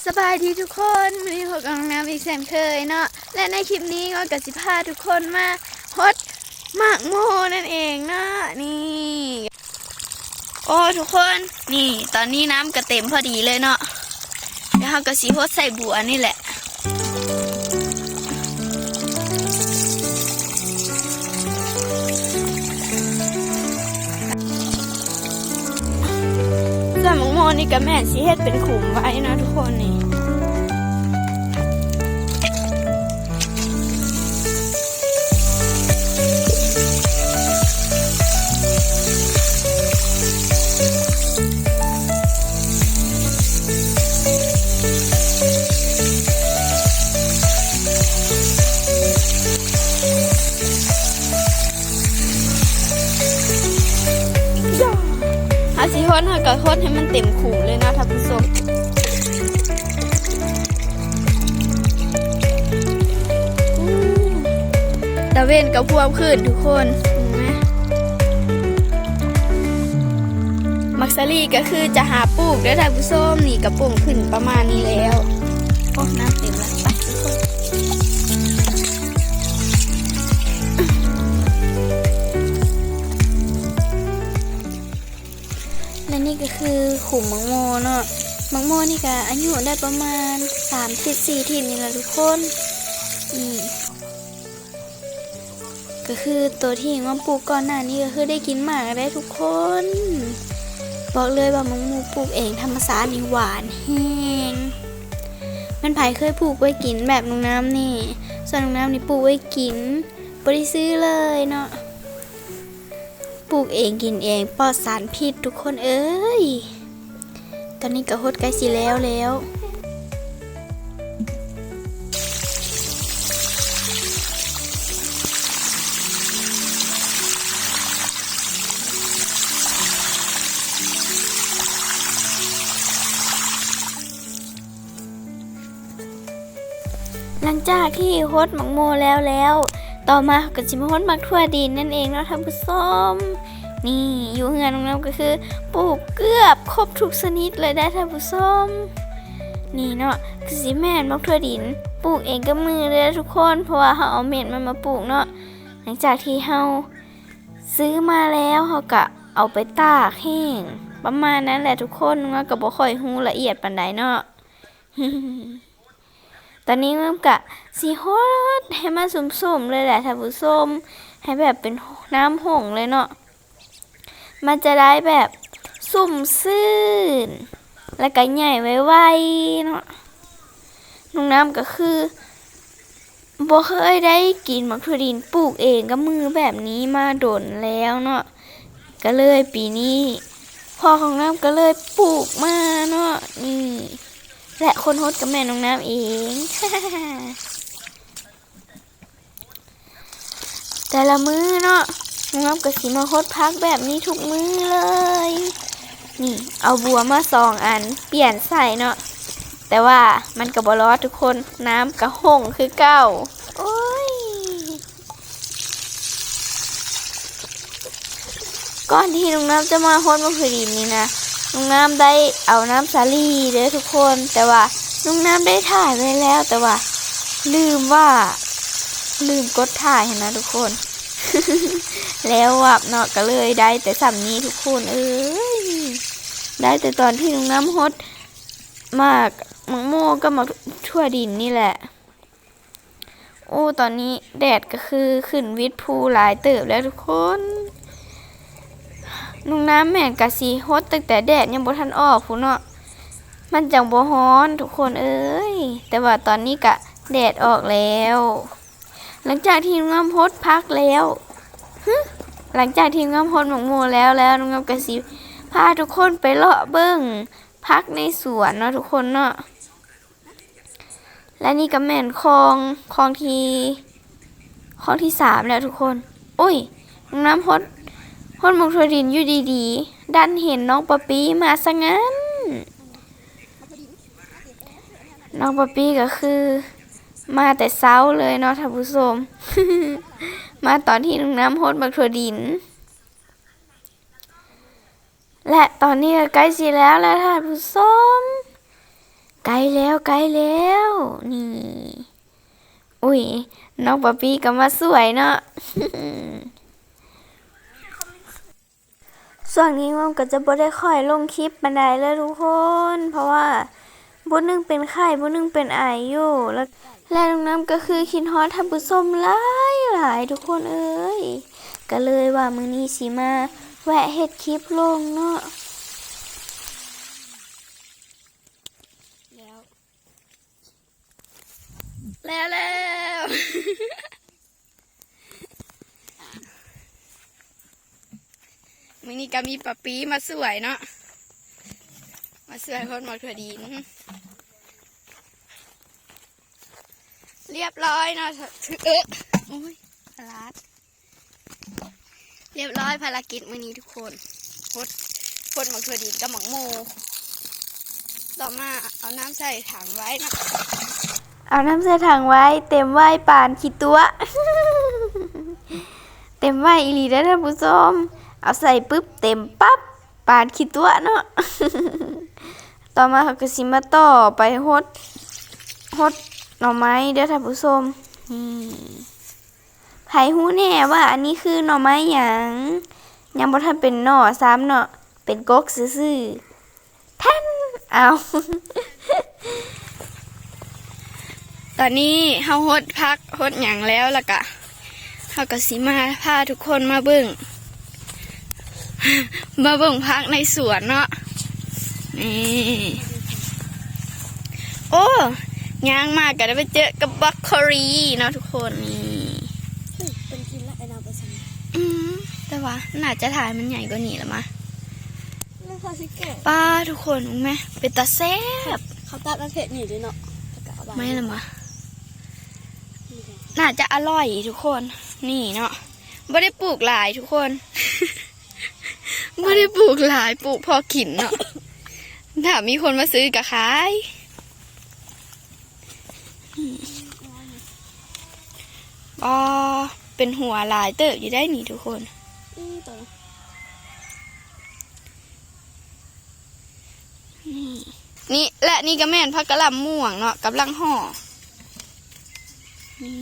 ສະບາຍດີທຸກຄົນ, ມື້ນີ້ພົບກັບນ້ອງນ້ຳອີກເຊັ່ນເຄີຍເນາະ ແລະ ໃນຄລິບນີ້ກໍ ກໍຊິພາທຸກຄົນມາຫົດໝາກໂມນັ້ນເອງເນາະ. ນີ້ ໂອ້ ທຸກຄົນ ນີ້ ຕອນນີ້ນ້ຳກໍເຕັມພໍດີເລີຍເນາະ, ແລ້ວເຮົາກໍຊິຫົດໃສ່ບົວນີ້ແຫຼະ. ສ່ວນໝາກໂມນີ້ກໍແມ່ນຊິເຮັດເປັນຂຸມໄວ້ເນາະທຸກຄົນນີ້. ເຮົາຊິຫົດ ເຮົາກໍຫົດໃຫ້ມັນເຕັມຂຸມເລີຍເນາະທ່ານຜູ້ຊົມ. ຕາເວັນກໍພວມຂຶ້ນທຸກຄົນ ເຫັນໄໝ? ໝາກສາລີກໍຄືຈະຫາປູກເດີທ່ານຜູ້ຊົມ, ນີ້ກໍປົ່ງຂຶ້ນປະມານນີ້ແລ້ວ. ໂອ້ ນ້ຳເຕັມແລ້ວ ໄປທຸກຄົນ. ແລະ ນີ້ກໍຄືຂຸມໝາກໂມເນາະ, ໝາກໂມນີ້ກໍອາຍຸໄດ້ປະມານສາມທິດສີ່ທິດນີ້ລະທຸກຄົນ. ນີ້ ກໍຄືໂຕທີ່ນ້ອງນ້ຳປູກກ່ອນໜ້ານີ້ ກໍຄືໄດ້ກິນໝາກໄດ້ທຸກຄົນ. ບອກເລີຍວ່າໝາກໂມປູກເອງທຳມະຊາດນີ້ຫວານແຮງ. ແມ່ນໃຜເຄີຍປູກໄວ້ກິນແບບນ້ອງນ້ຳນີ້? ສ່ວນນ້ອງນ້ຳນີ້ປູກໄວ້ກິນ ບໍ່ໄດ້ຊື້ເລີຍເນາະ, ປູກເອງກິນເອງ ປອດສານພິດທຸກຄົນເອີຍ. ຕອນນີ້ກໍຫົດໃກ້ຊິແລ້ວແລ້ວ. ຫຼັງຈາກທີ່ຫົດໝາກໂມແລ້ວແລ້ວ, ຕໍ່ມາເຮົາກໍຊິມາຫົດໝາກຖົ່ວດິນນັ້ນເອງເນາະທ່ານຜູ້ຊົມ. ນີ້ ຢູ່ເຮືອນນ້ອງນ້ຳກໍຄືປູກເກືອບຄົບທຸກຊະນິດເລີຍເດ້ທ່ານຜູ້ຊົມ. ນີ້ເນາະ ຄືຊິແມ່ນໝາກຖົ່ວດິນ ປູກເອງກັບມືເດີທຸກຄົນ, ເພາະວ່າເຮົາເອົາເມັດມັນມາປູກເນາະ. ຫຼັງຈາກທີ່ເຮົາຊື້ມາແລ້ວ ເຮົາກະເອົາໄປຕາກແຫ້ງ ປະມານນັ້ນແຫຼະທຸກຄົນ, ນ້ອງນ້ຳກໍບໍ່ຄ່ອຍຮູ້ລະອຽດປານໃດເນາະ. ຕອນນີ້ນ້ອງນ້ຳກະຊິຫົດໃຫ້ມັນສົມໆເລີຍແຫຼະທ່ານຜູ້ຊົມ, ໃຫ້ແບບເປັນນ້ຳຫົງເລີຍເນາະ. ມັນຈະໄດ້ແບບຊຸ່ມຊື່ນ ແລ້ວກະໃຫຍ່ໄວໆເນາະ. ນ້ອງນ້ຳກໍຄືບໍ່ເຄີຍໄດ້ກິນໝາກຖົ່ວດິນປູກເອງກັບມືແບບນີ້ມາດົນແລ້ວເນາະ, ກໍເລີຍປີນີ້ພໍ່ຂອງນ້ຳກໍເລີຍປູກມາເນາະ. ນີ້ ແລະ ຄົນຫົດກໍແມ່ນນ້ອງນ້ຳເອງ. ແຕ່ລະມື້ເນາະ ນ້ອງນ້ຳກໍຊິມາຫົດຜັກແບບນີ້ທຸກມື້ເລີຍ. ນີ້ ເອົາບົວມາສອງອັນ ປ່ຽນໃສ່ເນາະ, ແຕ່ວ່າມັນກໍບໍ່ລອດທຸກຄົນ, ນ້ຳກໍຫົງຄືເກົ່າ. ໂອ້ຍ ກ່ອນທີ່ນ້ອງນ້ຳຈະມາຫົດໝາກຖົ່ວດິນນີ້ນະ ນ້ອງນ້ຳໄດ້ເອົານ້ຳສາລີເດີທຸກຄົນ, ແຕ່ວ່ານ້ອງນ້ຳໄດ້ຖ່າຍໄວ້ແລ້ວ ແຕ່ວ່າລືມວ່າ ລືມກົດຖ່າຍຫັ້ນນະທຸກຄົນ. ແລ້ວວັບເນາະ ກໍເລີຍໄດ້ແຕ່ສ່ຳນີ້ທຸກຄົນເອີຍ. ໄດ້ແຕ່ຕອນທີ່ນ້ອງນ້ຳຫົດໝາກ ໝາກໂມກັບໝາກຖົ່ວດິນນີ້ແຫຼະ. ໂອ້ ຕອນນີ້ແດດກໍຄືຂຶ້ນວິດພູຫຼາຍເຕີບແລ້ວທຸກຄົນ. ນ້ອງນ້ຳແມ່ນກະຊິຫົດຕັ້ງແຕ່ແດດຍັງບໍ່ທັນອອກພຸ້ນເນາະ, ມັນຈັ່ງບໍ່ຮ້ອນທຸກຄົນເອີຍ. ແຕ່ວ່າຕອນນີ້ກະແດດອອກແລ້ວ. ຫຼັງຈາກທີ່ນ້ອງນ້ຳຫົດຜັກແລ້ວ ຫຶ ຫຼັງຈາກທີ່ນ້ອງນ້ຳຫົດໝາກໂມແລ້ວແລ້ວ ນ້ອງນ້ຳກະຊິພາທຸກຄົນໄປເລາະເບິ່ງຜັກໃນສວນເນາະທຸກຄົນເນາະ. ແລະນີ້ກໍແມ່ນຄອງ ຄອງທີ່ ຄອງທີ່ສາມແລ້ວທຸກຄົນ. ໂອ້ຍ ນ້ອງນ້ຳຫົດ ຫົດໝາກຖົ່ວດິນຢູ່ດີໆ ດັນເຫັນນ້ອງປະປີ້ມາຊະຊັ້ນ. ນ້ອງປະປີ້ກໍຄືມາແຕ່ເຊົ້າເລີຍເນາະທ່ານຜູ້ຊົມ, ມາຕອນທີ່ນ້ອງນ້ຳຫົດໝາກຖົ່ວດິນ. ແລະຕອນນີ້ກໍໃກ້ຊິແລ້ວແລ້ວທ່ານຜູ້ຊົມ, ໃກ້ ໃກ້ແລ້ວ ໃກ້ແລ້ວ ນີ້. ອຸ້ຍ ນ້ອງປາປີ້ກໍມາຊ່ວຍເນາະ. ຊ່ວງນີ້ນ້ອງກໍຈະບໍ່ໄດ້ຄ່ອຍລົງຄລິບປານໃດເລີຍທຸກຄົນ ເພາະວ່າຜູ້ໜຶ່ງເປັນໄຂ້ ຜູ້ໜຶ່ງເປັນໄອຢູ່ ແລະ ແລະນ້ອງນ້ຳກໍຄືຄິດຮອດທ່ານຜູ້ຊົມຫຼາຍໆ ທຸກຄົນເອີຍ ກໍເລີຍວ່າມື້ນີ້ຊິມາແວະເຮັດຄລິບລົງເນາະ. ແລ້ວ ແລ້ວ ແລ້ວ ມື້ນີ້ກໍມີປ້າປີ້ມາຊ່ວຍເນາະ ມາຊ່ວຍຄົນໝາກຖົ່ວດິນ ລຽບຮ້ອຍເນາະ. ເອີ ໂອ້ຍ ພະລາດ. ລຽບຮ້ອຍພາລະກິດມື້ນີ້ທຸກຄົນ ຫົດ ຫົດໝາກຖົ່ວດິນກັບໝາກໂມ. ຕໍ່ມາເອົານ້ຳໃສ່ຖັງໄວ້ເນາະ ເອົານ້ຳໃສ່ຖັງໄວ້ ເຕັມໄວ້ປານຂີ້ຕົວະ ເຕັມໄວ້ອີ່ຫຼີເດີທ່ານຜູ້ຊົມ ເອົາໃສ່ປຶບເຕັມປັບ ປານຂີ້ຕົວະເນາະ. ຕໍ່ມາເຮົາກໍຊິມາຕໍ່ໄປຫົດ ຫົດໜໍ່ໄມ້ເດີທ່ານຜູ້ຊົມ ນີ້. ໃຜຮູ້ແດ່ວ່າອັນນີ້ຄືໜໍ່ໄມ້ຫຍັງ? ຍັງບໍ່ທັນເປັນໜໍ່ຊ້ຳເນາະ ເປັນກົກຊື່ໆ. ແທ່ນ ເອົາ ຕອນນີ້ເຮົາຫົດຜັກຫົດຫຍັງແລ້ວ ແລ້ວກະເຮົາກະຊິມາພາທຸກຄົນມາເບິ່ງ ມາເບິ່ງຜັກໃນສວນເນາະ ນີ້. ໂອ້ ຍ່າງມາກໍໄດ້ໄປເຈີກັບບັອກໂຄລີເນາະທຸກຄົນ ນີ້. ເປັນກິນລະໄອ້ນ້ຳໄປຊັ້ນ ອືມ ແຕ່ວ່າໜ້າຈະຖ່າຍມັນໃຫຍ່ກວ່ານີ້ລະມະ ແລ້ວເຂົາຊິແກະ ປ້າ ທຸກຄົນເບິ່ງແມ ເປັນຕາແຊບ ເຂົາຕັດມາເພດນີ້ເດ້ເນາະ ແລ້ວກໍເອົາວາງ ແມ່ນລະມະ ໜ້າຈະອະລ່ອຍທຸກຄົນ ນີ້ເນາະ. ບໍ່ໄດ້ປູກຫຼາຍທຸກຄົນ ບໍ່ໄດ້ປູກຫຼາຍ ປູກພໍກິນເນາະ ຖ້າມີຄົນມາຊື້ກໍຂາຍ. ອໍ ເປັນຫົວຫຼາຍເຕີບຢູ່ໄດ໋ນີ້ທຸກຄົນ ນີ້ ນີ້ ແລະ ນີ້ກໍແມ່ນຜັກກະຫຼ່ຳມ່ວງເນາະ ກຳລັງຫໍ່ ນີ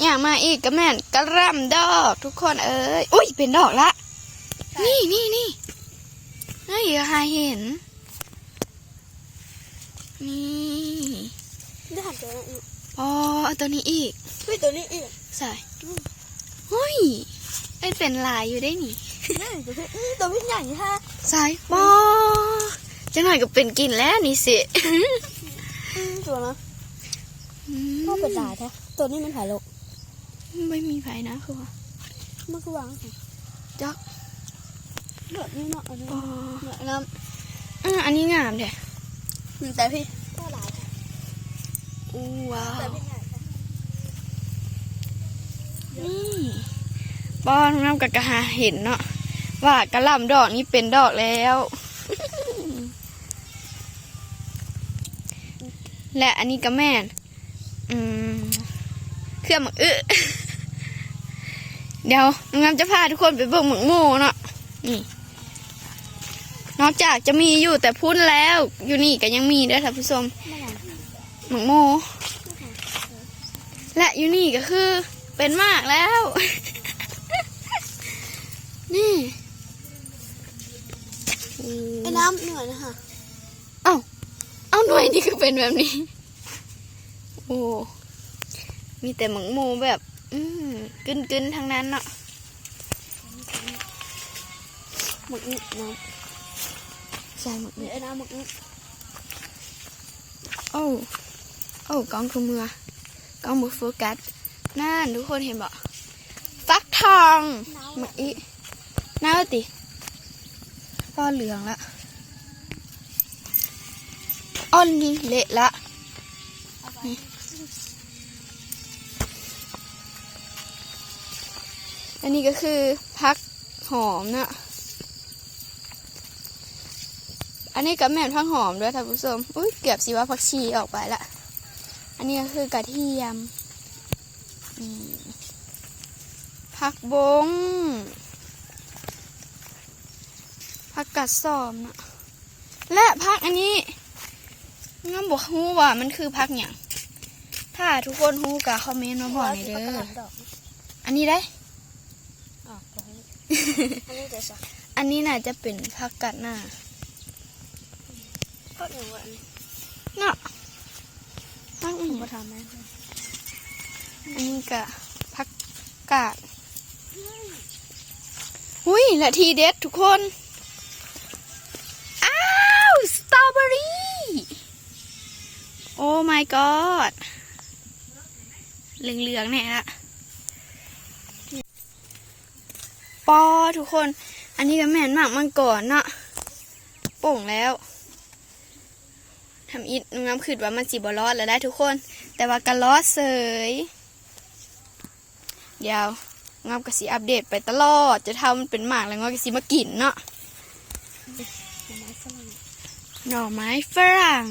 ້. ຍ່າງມາອີກກໍແມ່ນກະຫຼ່ຳດອກທຸກຄົນເອີຍ ອຸ້ຍ ເປັນດອກລະ ນີ້ ນີ້ ນີ້ ເອີຍ ຫາເຫັນ ນີ້ ໄດ້ຫັນຕົວນັ້ນອີກ ອໍ ເອົາຕົວນີ້ອີກ ເຮີ້ຍ ຕົວນີ້ອີກ ໃສ່ ອືມ ເຮີ້ຍ ເປັນຫຼາຍຢູ່ເດ້ນີ້ ນີ້ ຕົວນີ້ ນີ້ ຕົວນີ້ໃຫຍ່ແທ້ ໃສ່ ປໍ ຈັກໜ້ອຍກໍເປັນກິນແລ້ວນີ້ຊິ ອືມ ຕົວນະ ອືມ ກໍເປັນຫຼາຍແທ້ ຕົວນີ້ແມ່ນໃຜລູກ? ບໍ່ມີໃຜນະ ຄືວ່າ ມັນຄືວ່າຈັ່ງຊັ້ນ ຈັກ ແບບນີ້ເນາະ ອັນນີ້ ອໍ ແບບນັ້ນ ອືມ ອັນນີ້ງາມແທ້ ອືມ ແຕ່ພີ່ ກໍຫຼາຍ ໂອ້ ວ້າວ ແຕ່ພີ່ໃຫຍ່ ນີ້ ປ້ອນນ້ຳກະ ກະຫາເຫັນເນາະ ວ່າກະຫຼ່ຳດອກນີ້ເປັນດອກແລ້ວ ແລະ ອັນນີ້ກະແມ່ນ ອືມ ເຄືອໝາກອຶ ດຽວນ້ອງງາມຈະພາທຸກຄົນໄປເບິ່ງໝາກໂມເນາະ ນີ້ ນອກຈາກຈະມີຢູ່ແຕ່ພຸ້ນແລ້ວ ຢູ່ນີ້ກໍຍັງມີເດີທ່ານຜູ້ຊົມ ໝາກໂມ ແລະ ຢູ່ນີ້ກໍຄືເປັນໝາກແລ້ວ ນີ້ ໄອ້ນ້ຳໜ່ວຍນະຫະ ເອົ້າ ເອົ້າ ໜ່ວຍນີ້ຄືເປັນແບບນີ້ ໂອ້ ມີແຕ່ໝາກໂມແບບ ອືມ ກຶນໆ ທັງນັ້ນເນາະ ໝາກອຶເນາະ ໃສ່ໝາກອຶ ເອີ ນ້ຳໝາກອຶ ໂອ້ ໂອ້ ກ້ອງຄືເມືອ ກ້ອງບໍ່ໂຟກັດ ນັ້ນ ທຸກຄົນເຫັນບໍ່? ຟັກທອງ ໝາກອຶ ເນົ່າຕິ ພໍເຫຼືອງລະ ອ່ອນເລະລະ ນີ້ ອັນນີ້ກໍຄືຜັກຫອມເນາະ ອັນນີ້ກໍແມ່ນຜັກຫອມເດີທ່ານຜູ້ຊົມ ອຸ້ຍ ເກືອບຊິວ່າຜັກຊີອອກໄປລະ ອັນນີ້ກໍຄືກະທຽມ ນີ້ ຜັກບົ້ງ ຜັກກາດຊອມເນາະ ແລະ ຜັກອັນນີ້ ຍັງບໍ່ຮູ້ວ່າມັນຄືຜັກຫຍັງ. ຖ້າທຸກຄົນຮູ້ກໍຄອມເມັນມາບອກແດ່ເດີ. ອັນນີ້ເດ້. ອໍ ບໍ່ຮູ້. ອັນນີ້ເດ້ຊະ? ອັນນີ້ໜ້າຈະເປັນຜັກກາດໜ້າ. ຜັກຫຍັງວະອັນນີ້? ເນາະ. ຜັກອີ່ຫຍັງ? ບໍ່ຖາມແມ່. ອັນນີ້ກະຜັກກາດ. ຫຸຍ ແລະ ທີເດັດທຸກຄົນ. ອ້າວ ສະຕໍເບີຣີ. Oh my god. ເຫຼືອງໆແນ່ລະ. ປໍທຸກຄົນ ອັນນີ້ກໍແມ່ນໝາກມັງກອນເນາະ ປົ່ງແລ້ວ. ທຳອິດນ້ອງງາມຄິດວ່າມັນຊິບໍ່ລອດແລ້ວໄດ໋ທຸກຄົນ ແຕ່ວ່າກໍລອດເສີຍ. ດຽວງາມກໍຊິອັບເດດໄປຕະຫຼອດ ຈົນເທົ່າມັນເປັນໝາກແລ້ວງາມກໍຊິມາກິນເນາະ. ໜໍ່ໄມ້ຝຣັ່ງ.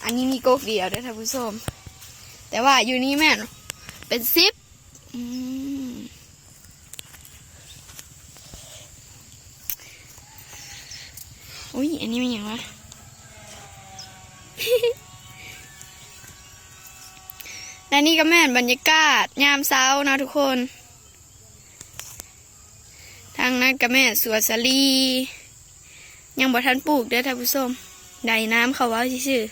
ອັນນີ້ມີກົກດຽວເດີທ່ານຜູ້ຊົມ ແຕ່ວ່າຢູ່ນີ້ແມ່ນເປັນສິບ. ອືມ ອຸ້ຍ ອັນນີ້ແມ່ນຫຍັງວະ? ແລະ ນີ້ກໍແມ່ນບັນຍາກາດຍາມເຊົ້າເນາະທຸກຄົນ. ທາງນັ້ນກໍແມ່ນສວນສາລີ ຍັງບໍ່ທັນປູກເດີທ່ານຜູ້ຊົມ ໄດນ້ຳເຂົາເວົ້າຊື່ໆ.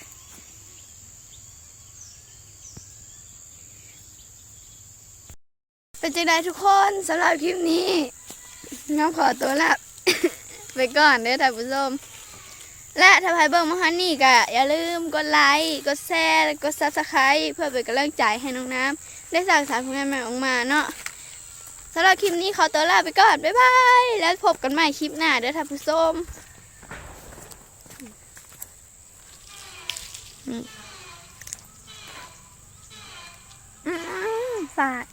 ເປັນຈັ່ງໃດທຸກຄົນ ສຳລັບຄລິບນີ້ ນ້ອງຂໍຕົວລາໄປກ່ອນເດີທ່ານຜູ້ຊົມ ແລະ ຖ້າໃຜເບິ່ງມາຮອດນີ້ກໍຢ່າລືມກົດໄລ ກົດແຊ ແລະ ກົດ Subscribe ເພື່ອເປັນກຳລັງໃຈໃຫ້ນ້ອງນ້ຳໄດ້ສ້າງສານຜົນງານໃໝ່ອອກມາເນາະ. ສຳລັບຄລິບນີ້ຂໍຕົວລາໄປກ່ອນ ບາຍບາຍ ແລ້ວພົບກັນໃໝ່ຄລິບໜ້າເດີທ່ານຜູ້ຊົມ. ອືມ ອືມ ຝາດ.